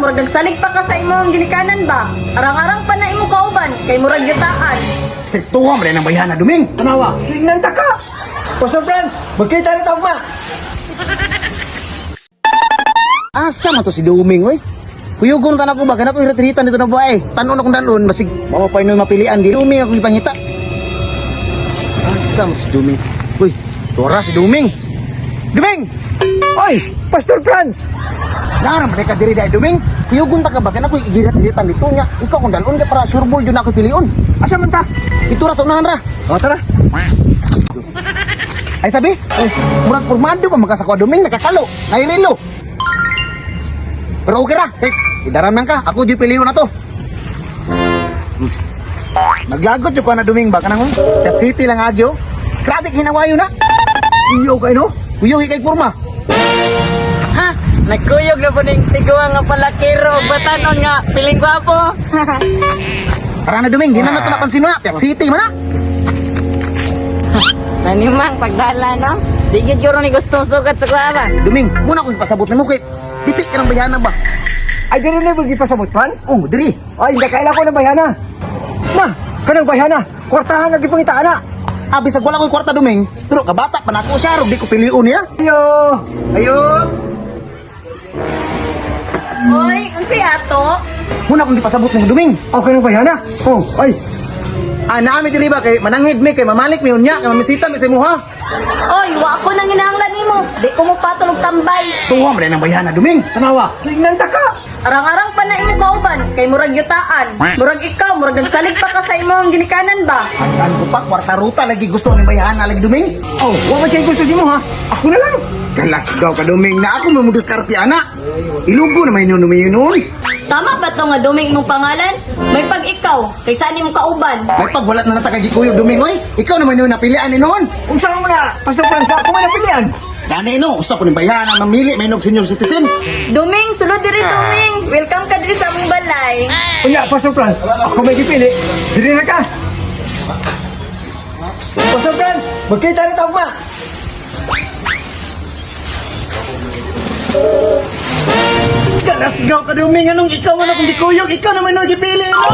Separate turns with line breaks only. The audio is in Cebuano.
murag nagsalig pa ka sa imong ginikanan ba? Arang-arang pa na imong kauban, kay murag yutaan.
Striktuha man ang bayhana, Duming.
Tanawa, tingnan ta ka. Pastor Franz, magkita na tagma.
Asa man to si Duming, oy? Kuyugon ka na ko ba? Kana ko hirit-hiritan dito na ba eh. Tanon akong danon, basig mao pa inoy mapilian. Di Duming akong ipangita. Asa man to si Duming? Uy, tora si Duming. Duming!
Oy, Pastor Franz.
Naram ka diri dai, Duming. Kuyugon ta ka ba? Kana ko igirit-hiritan dito nga. Ikaw kung dalon ka para sureball jud na ako pilion.
Asa man ta?
Ito ra sa unahan ra.
O, tara.
Ay sabi, ay, murag pormado pa magkasakwa, Duming, nakakalo, nairilo. Pero okay ra, hey, idaram lang ka, ako jud pilion na to. Maglagot jud ko na, Duming, ba kanang That City lang agyo. Grabe hinawayo na.
Iyo kay no?
Kuyo kay porma.
Ha? Nagkuyog na po ning tiguang nga palakiro og batanon nga piling gwapo.
Tara na, Duming, di na nato napansin na. That City man na.
Nanimang pagdala no? Di gyud ko ni gusto sugat sa kuha ba.
Duming, muna ko ipasabot nimo kay pipi ka ng bayana ba?
Ay, diri na magipasabot, Franz?
Oh, diri.
Ay, nakaila ko ng bayhana. Ma, kanang bayhana. Kwartahan ang gipangita ana.
Ah, bisag wala ko'y kwarta, Duming, pero kabata pa na ako siya, di ko pilion niya.
Ayo. Ayo.
Oy, unsay ato?
Muna akong ipasabot nimo, Duming.
O, kanang bayhana. Oh, ay.
Ah, naami diri ba kay mananghid mi kay mamalik mi unya kay mamisita mi sa imuha.
Oy, wa ako nang hinahanglan nimo. Di ko mo patol og tambay.
Tuwa man ang bayhana, Duming.
Tanawa, tingnan ta ka.
Arang-arang pa na imong kauban, kay murag yutaan. Murag ikaw, murag nagsalig pa ka sa imong ginikanan ba?
Hanggan ko pa kwarta ruta lagi gusto ni bayhana lagi, Duming.
Oh, wa man siya gusto si mo ha. Ako na lang.
Kalasgaw ka, Duming, na ako mamudiskarte ana. Ilugo na may nunumiyon noon.
Tama ba to nga Duming imong pangalan? May pag ikaw, kay saan imong kauban?
May pag wala na natagagikuyog, Duming, oy. Ikaw naman yung napilian ni noon.
Unsa man na, Pastor Franz, ako man napilian.
Gani no, usa ko ni bayhana mamili may nog senior citizen.
Duming, sulod diri, Duming. Welcome ka diri sa among balay.
Unya, Pastor Franz, ako may gipili. Diri na ka. Pastor Franz, magkita na tagma.
Kalasgaw ka, Duming, anong ikaw man akong gikuyog, ikaw naman yung gipili noon.